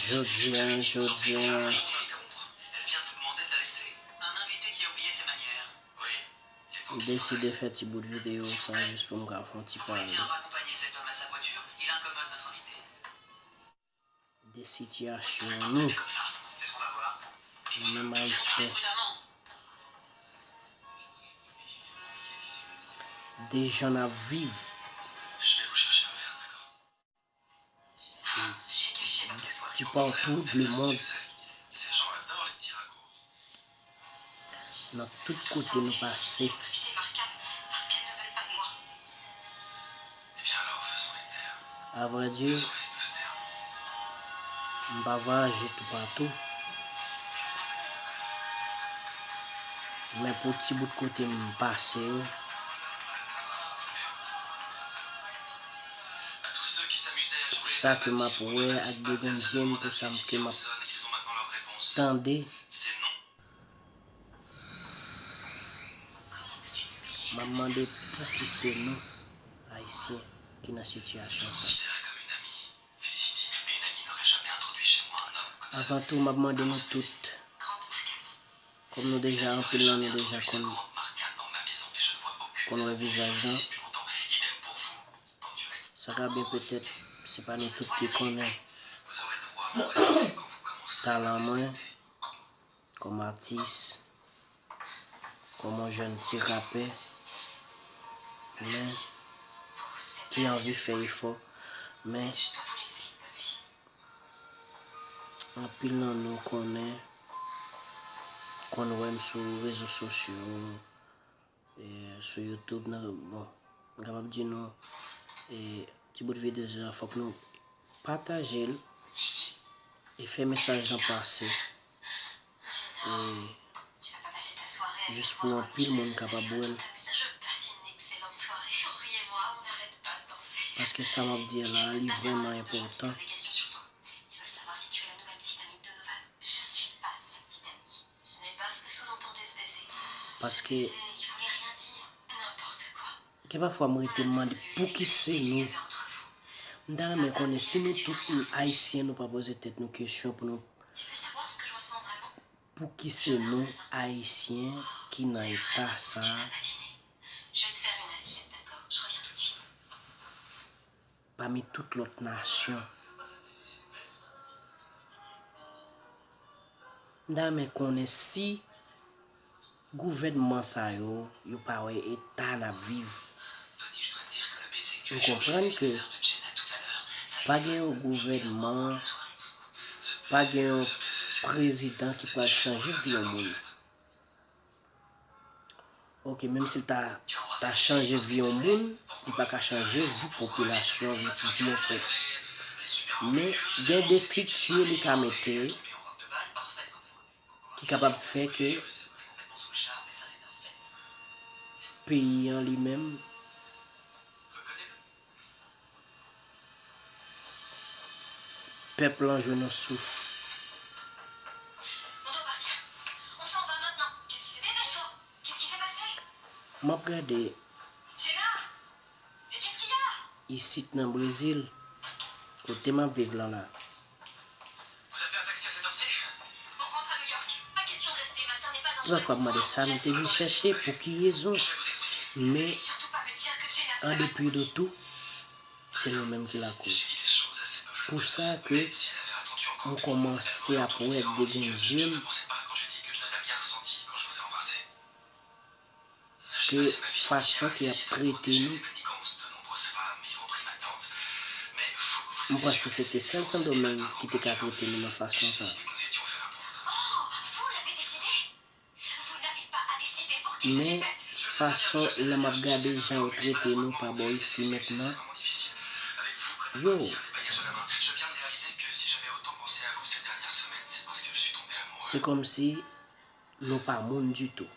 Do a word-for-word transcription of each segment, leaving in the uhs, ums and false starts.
Jodi a, jodi a, m deside fè ti bout videyo sa jis pou m ka fè yon ti pale de sitiyasyon nou, nou menm Ayisyen, de jan n ap viv. Di partou le mond. Nan tout kote nou pase. Avrèdi, m pa vwayaje toupatou. Men pou ti bout kote m pase yo, pou sa ke m ap wè ak de grenn je m, pou sa ke m ap tande, m ap mande pouki se nou, Ayisyen, ki nan sitiyasyon sa. Avan tou, m ap mande nou tout, kòm nou deja, anpil nan nou deja konn, konn wè vizaj lan, sa ka byen petèt, se pa nou tout ki konnen talan mwen kòm atis, kòm yon jèn ti rapè, men ki anvi fè efò, men anpil nan nou konnen, konn wè m sou rezo sosyo, e, sou YouTube, nan, bon, m kapab di nou, e, ti bout videyo sa, fòk nou pataje l e fè mesaj lan pase. E jis pou anpil moun kapab wè l. Paske sa m ap di a la, li vrèman enpòtan. Paske gen pafwa m rete m mande pouki se nou. M ta renmen konnen si nou tout nou Ayisyen, nou pa poze tèt nou kesyon pou nou, pouki se nou Ayisyen ki nan eta sa a pami tout lòt nasyon. M ta renmen konnen si gouvènman sa yo, yo pa wè eta n ap viv. Ou konprann ke pa gen yon gouvènman, pa gen yon prezidan ki pral chanje vi yon moun. Oke, menm si l ta, ta chanje vi yon moun, li pa ka chanje vi popilasyon, vi, vi yon pèp. Men gen de estrikti li ka mete ki kapab fè ke peyi an li menm, pèp lan jwenn yon souf. M ap gade isit nan Brezil, kote m ap viv lan la. Tout lòt fwa m mande sa nou te vin chèche, pou ki rezon. Men, an depi de tou, se nou menm ki lakoz. Pou sa ke m kòmanse ap wè ak de grenn je m ke fason ke y ap trete nou, m panse se te sèl Sendomeng ki te ka trete nou nan fason sa. Men, fason lè m ap gade jan yo trete nou pa bò isi mentnan, yo, se kòmsi nou pa moun ditou.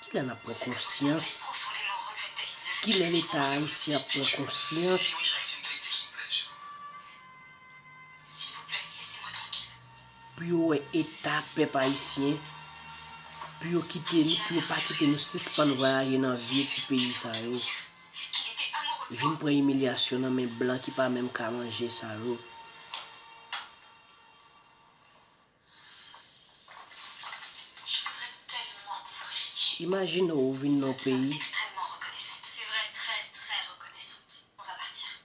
Kilè n ap pran konsyans? Kilè Leta ayisyen ap pran konsyans pou yo wè eta pèp ayisyen, pou yo kite nou, pou yo pa kite nou sispann vwayaje nan vye ti peyi sa yo? Vin pran imilyasyon nan men blan ki pa menm ka manje sa yo. Imajine w, ou vin nan yon peyi.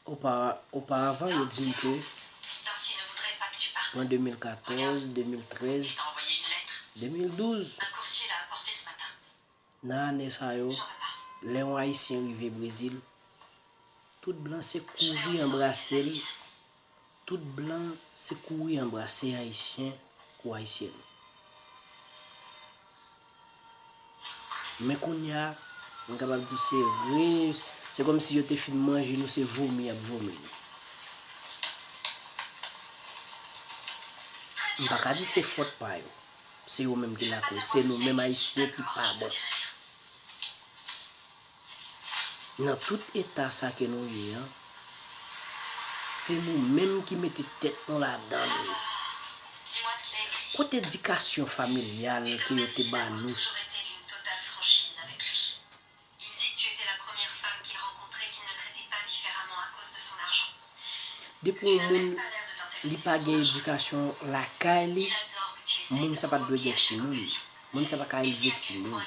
Opa-, oparavan, yo di m ke an de mil katòz, de mil trèz, de mil douz, nan ane sa yo, lè yon Ayisyen rive Brezil, tout blan se kouri anbrase l. Tout blan se kouri anbrase Ayisyen kou Ayisyèn. Men kounye a, m kapab di se re-, se kòmsi yo te fin manje nou, se vomi y ap vomi nou. M pa ka di se fòt pa yo. Se yo menm ki lakoz. Se nou menm Ayisyen ki pa bon. Nan tout eta sa ke nou ye an, se nou menm ki mete tèt nou ladan l. Kote edikasyon familyal ke yo te ba nou? Depi yon moun, li pa gen edikasyon lakay li, moun sa pa t dwe gen timoun. Moun sa pa ka elve timoun.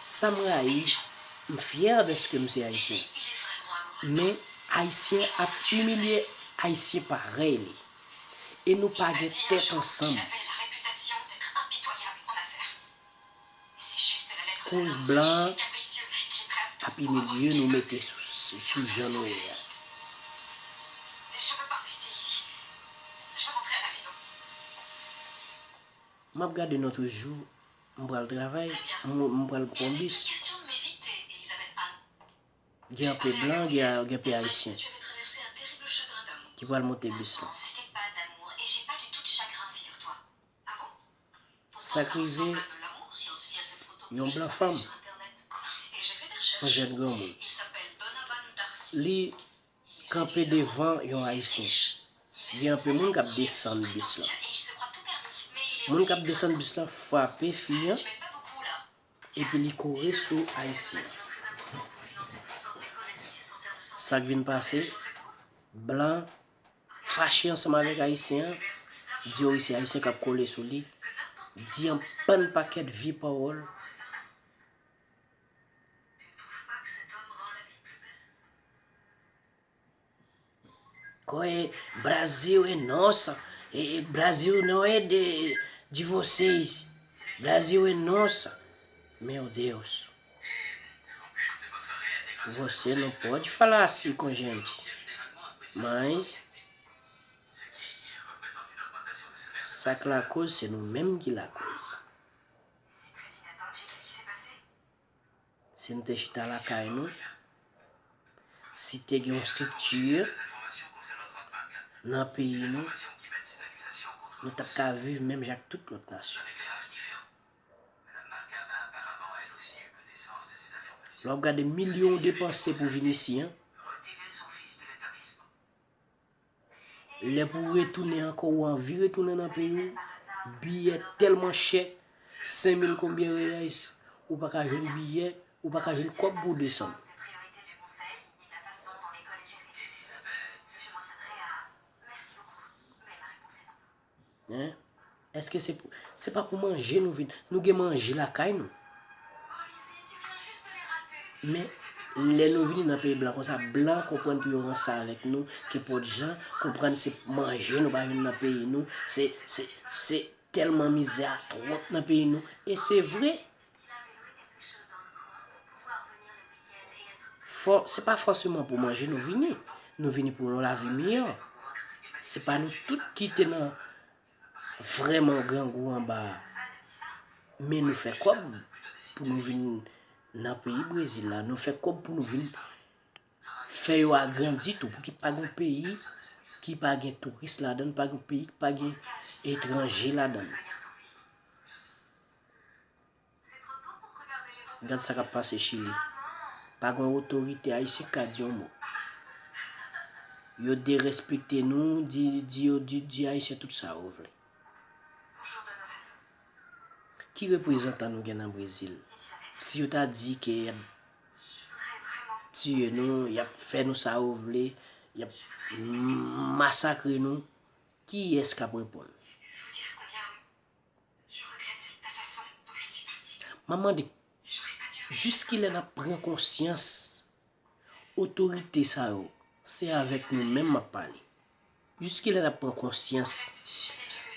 Sa m rayi, m fyè dèske m se Ayisyen. Men Ayisyen ap imilye Ayisyen parèy li. E nou pa gen tèt ansanm. Koz blan ap imilye nou mete sou, sou jan nou ye a. M ap gade nou toujou, m pral travay, m, m pral pran bis. Gen anpe blan, gen, gen anpe ayisyen ki pral monte bis la. Sa k rive yon blan fanm, yon jèn granmoun. Li kanpe devan yon ayisyen. Gen anpe moun k ap desann bis lan. Moun k ap desann bis lan frape fi an, epi li kouri sou ayisyen an. Sa k vin pase, blan fache ansanm avèk ayisyen an, di yo se ayisyen k ap kole sou li, di yon bann pakèt vye pawòl. Kòm Brasil e nos, e, e Brasil não é de, de vocês. Brasil é nossa. Meu Deus. Você não pode falar assim com gente. Mas sa k lakoz, se nou menm ki lakoz. Si nou te chita lakay nou, si te gen yon estrikti nan peyi nou, nou t ap ka viv menm jan ak tout lòt nasyon. Lè w ap gade milyon w depanse pou vin isi an, lè pou w retounen ankò, ou anvi retounen nan peyi w, biyè tèlman chè, senk mil konbyen reyais, ou pa ka jwenn biyè, ou pa ka jwenn kòb pou w desann. Hein? Èske se pou, se pa pou manje nou vin, nou gen manje lakay nou. Men, lè nou vini nan peyi blan konsa, blan konprann pou yo ranse avèk nou, kenpòt jan, konprann se manje nou pa jwenn nan peyi nou, se, se, se tèlman mizè a twòp nan peyi nou. E se vre. Fò, se pa fòseman pou manje nou vini. Nou vini pou yon lavi miyò. Se pa nou tout ki te nan vrèman grangou anba a. Men nou fè kòb pou nou vin nan peyi Brezil la. Nou fè kòb pou nou vin fè yo agrandi tou, pou ki pa gen peyi ki pa gen touris ladan l, pa gen peyi ki pa gen etranje ladan l. Gad sa k ap pase Chili. Pa gen otorite ayisyen k ka di yon mo. Yo derespekte nou, di, di, yo di, di ayisyen tout sa yo vle. Ki reprezantan nou gen nan Brezil? Si yo ta di ke y ap tiye nou, y ap fè nou sa yo vle, y ap masakre nou, kiyès k ap reponn? M ap mande, jiskilè n ap pran konsyans? Otorite sa yo, se avèk nou menm m ap pale. Jiskilè n ap pran konsyans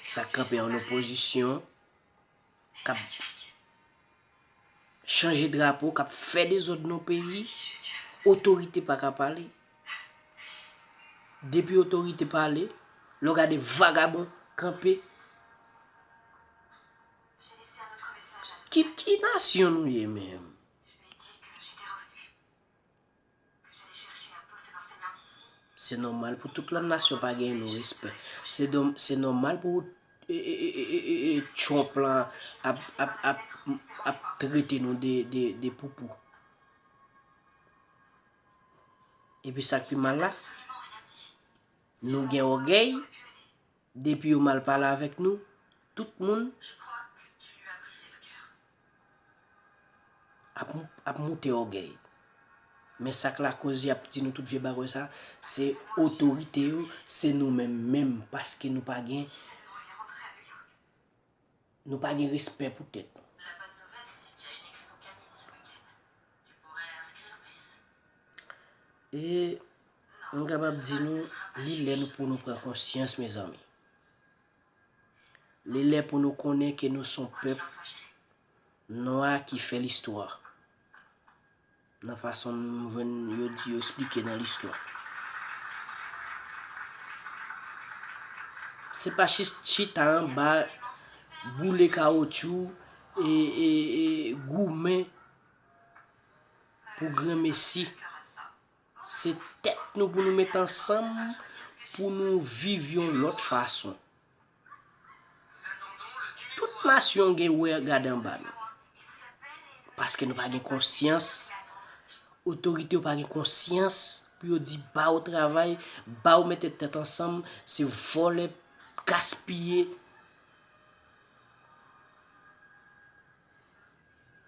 sa k kanpe an opozisyon, k ap chanje drapo, k ap fè dezòd nan peyi, otorite pa ka pale. Depi otorite pale, lè w gade vagabon kanpe. Ki, ki nasyon nou ye menm? Se nòmal pou tout lòt nasyon pa gen nou respè. Se dom- se nòmal pou e, e, e, e, e, e, Trump lan ap, ap, ap, ap trete nou de, de, de poupou. Epi sa k pi mal la, nou gen ògèy, depi yo mal pale avèk nou, tout moun ap, ap moute ògèy. Men sa k lakoz y ap di nou tout vye bagay sa, se otorite yo, se nou menm menm, paske nou pa gen, nou pa gen respè pou tèt nou. E m kapab di nou, li lè nou pou nou pran konsyans, mezanmi. Li lè pou nou konnen ke nou se yon pèp nwa ki fè listwa. Nan fason m jwenn yo di yo eksplike nan listwa. Se pa chis- chita anba, boule kawotchou, e, e, e goumen pou granmesi. Se tèt nou pou nou met ansanm pou nou viv yon lòt fason. Tout nasyon gen wè gade anba nou. Paske nou pa gen konsyans. Otorite yo pa gen konsyans pou yo di ba w travay, ba w mete tèt ansanm, se vòlè, gaspiye.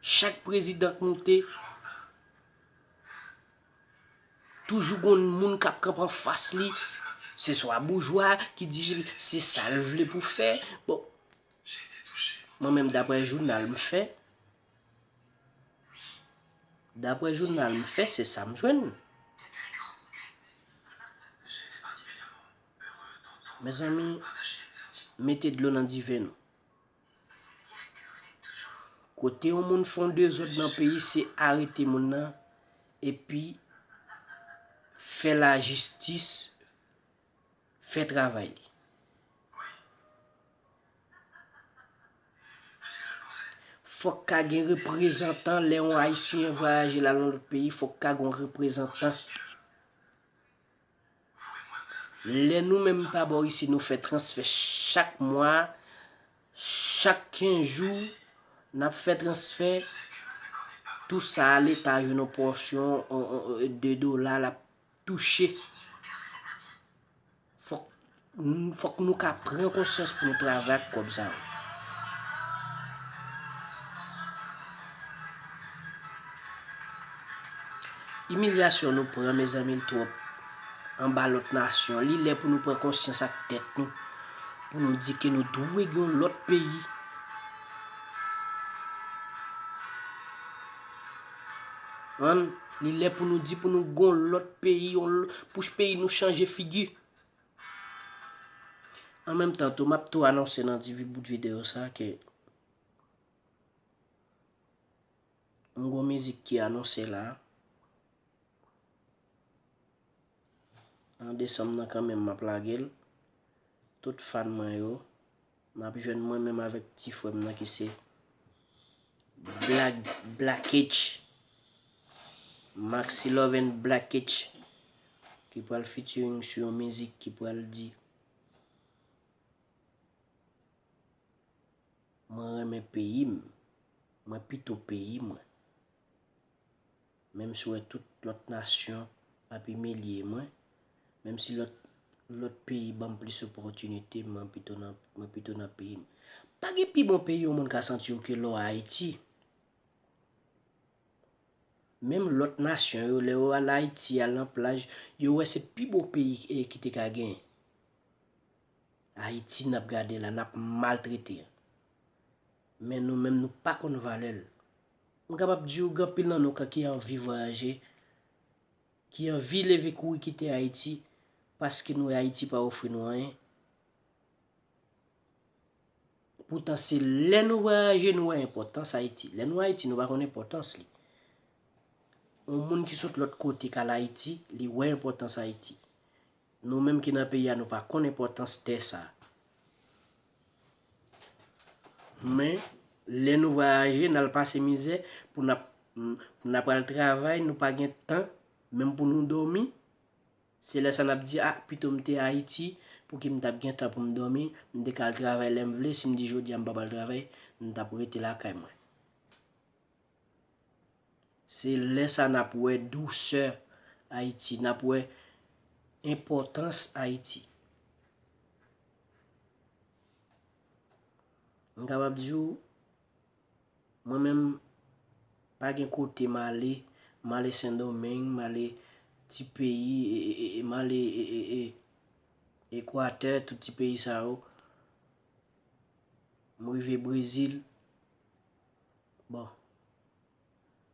Chak prezidan k moute, toujou gon moun k ap kanpe anfas li. Se swa boujwa ki di se sa l vle pou fè. Bon, mwen menm, daprè jounal m fè, daprè jounal m fè, se sa m jwenn. Mezanmi, mete dlo nan diven nou. Kote yon moun fè yon dezòd nan peyi, se arete moun nan, epi fè lajistis fè travay li. Fòk ka gen reprezantan, lè yon Ayisyen vwayaje l al nan lòt peyi, fòk ka gen yon reprezantan. Lè nou menm pa bò isit, nou fè transfè chak mwa, chak kenz jou, n ap fè transfè. Tou sa, Leta jwenn yon pòsyon, on, on, de dola l ap touche. Fòk, fòk nou ka pran konsyans pou nou travay ak kòb sa yo. Imilyasyon nou pran, mezanmi, l twòp. Anba lòt nasyon. Li lè pou nou pran konsyans ak tèt nou. Pou nou di ke nou dwe gen yon lòt peyi. An, li lè pou nou di pou nou gen yon lòt peyi, yon l-, pou peyi nou chanje figi. An menm tan tou, m ap tou anonse nan ti vi-, bout videyo sa ke m gon mizik ki anonse la. Nan desanm nan kanmenm m ap lage l. Tout fan mwen yo, n ap jwenn mwen menm avèk ti frè m nan ki se Black, Black H. Maxi Love and Black H, ki pral featuring sou yon mizik ki pral di, mwen renmen peyi m, mwen pito peyi mwen. Menm si w wè tout lòt nasyon ap imilye mwen, menm si lòt, lòt peyi ban m plis opòtinite, mwen pito nan, mwen pito nan peyi m. Pa gen pi bon peyi yon moun ka santi w ke lè w Ayiti. Menm lòt nasyon yo, lè yo al Ayiti, al nan plaj, yo wè se pi bon peyi, eh, ki te ka genyen. Ayiti n ap gade la, n ap maltrete. Men nou menm, nou pa konn valè l. M kapab di w, gen anpil nan nou ki anvi vwayaje, ki anvi leve kouri kite Ayiti, paske nou wè Ayiti pa ofri nou anyen. Poutan, se lè nou vwayaje, nou wè enpòtans Ayiti. Lè nou Ayiti, nou pa konn enpòtans li. Yon moun ki sot lòt kote k al Ayiti, li wè enpòtans Ayiti. Nou menm ki nan peyi a, nou pa konn enpòtans tè sa. Men, lè nou vwayaje, n al pase mizè, pou n ap, pou n ap al travay, nou pa gen tan, menm pou nou dòmi. Se lè sa n ap di, ah, pito m te Ayiti, pouki m t ap gen tan pou m dòmi, m te ka al travay lè m vle, si m di jodi a m p ap al travay, m t ap rete lakay mwen. Se lè sa n ap wè dousè Ayiti, n ap wè enpòtans Ayiti. M kapab di w, mwen menm, pa gen kote m ale, m ale Sendomeng, m ale ti peyi, e, e, e, e, m ale, e, e, e, Ekwatè, tout ti peyi sa yo. M rive Brezil. Bon,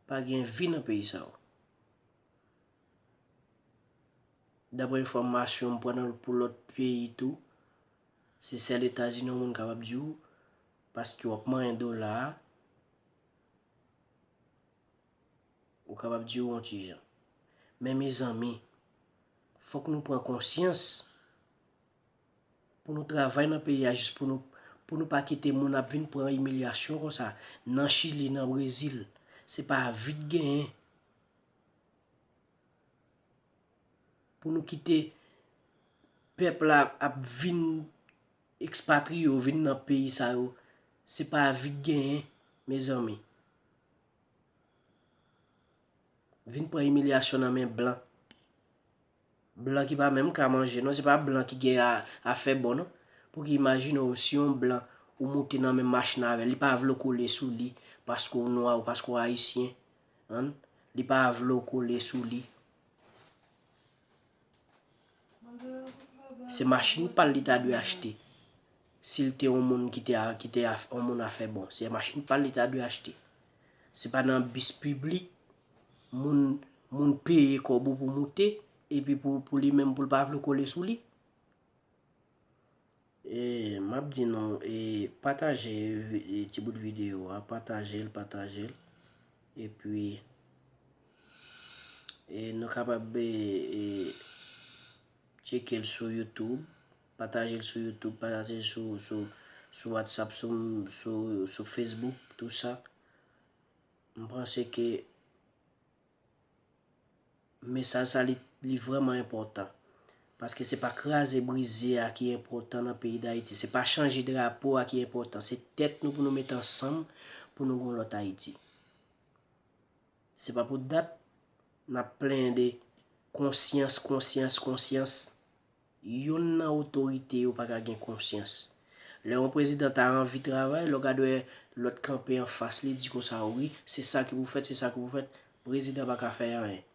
pa gen vi nan peyi sa yo. Daprè enfòmasyon m pran nan, pou lòt peyi tou, se sèl Etazini yon moun kapab di w, paske w ap manyen dola a, ou kapab di w yon ti jan. Men mezanmi, fòk nou pran konsyans pou nou travay nan peyi a, jis pou nou, pou nou pa kite moun ap vin pran imilyasyon konsa. Nan Chili, nan Brezil, se pa vi k genyen. Pou nou kite pèp la ap vin ekspatriye yo, vin nan peyi sa yo, se pa vi k genyen, mezanmi. Vin pran imilyasyon nan men blan. Blan ki pa menm ka manje, non, se pa blan ki gen a, afè bon, non. Pouki imajine w, si yon blan ou moute nan menm machin avè l, li pa vle w kole sou li, paske w nwa ou paske w ayisyen, an, li pa vle w kole sou li. Se machin pa l li ta dwe achte. Si l te yon moun ki te a, ki te a, yon moun afè bon, se machin pa l li ta dwe achte. Se pa nan bis piblik, moun, moun peye kòb ou pou moute, epi pou, pou li menm, pou l pa vle kole sou li. E, m ap di nou, e, pataje vi-, e, ti bout videyo a, pataje l, pataje l. Epi, e, nou kapab, e, e, tcheke l sou YouTube, pataje l sou YouTube, pataje l sou, sou, sou WhatsApp, sou, sou, sou Facebook, tou sa. M panse ke mesaj sa, li, li vrèman enpòtan. Paske se pa kraze brize a ki enpòtan nan peyi Dayiti. Se pa chanje drapo a ki enpòtan. Se tèt nou pou nou mete ansanm pou nou gen yon lòt Ayiti. Se pa pou dat n ap plenyen de konsyans, konsyans, konsyans. Youn nan otorite yo pa ka gen konsyans. Lè yon prezidan ta anvi travay, lè w gade wè lòt kanpe anfas li, di konsa, wi, se sa ki pou fèt, se sa ki pou fèt, prezidan pa ka fè anyen.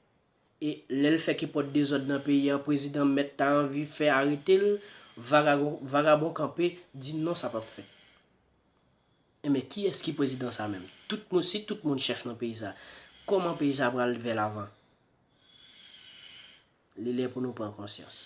E lè l fè kenpòt dezòd nan peyi a, prezidan mèt ta anvi fè arete l, vagabon, vagabon kanpe, di non, sa p ap fèt. Enben, kiyès ki prezidan sa menm? Tout moun, si tout moun chèf nan peyi sa, kòman peyi sa pral vè lavan? Li lè pou nou pran konsyans.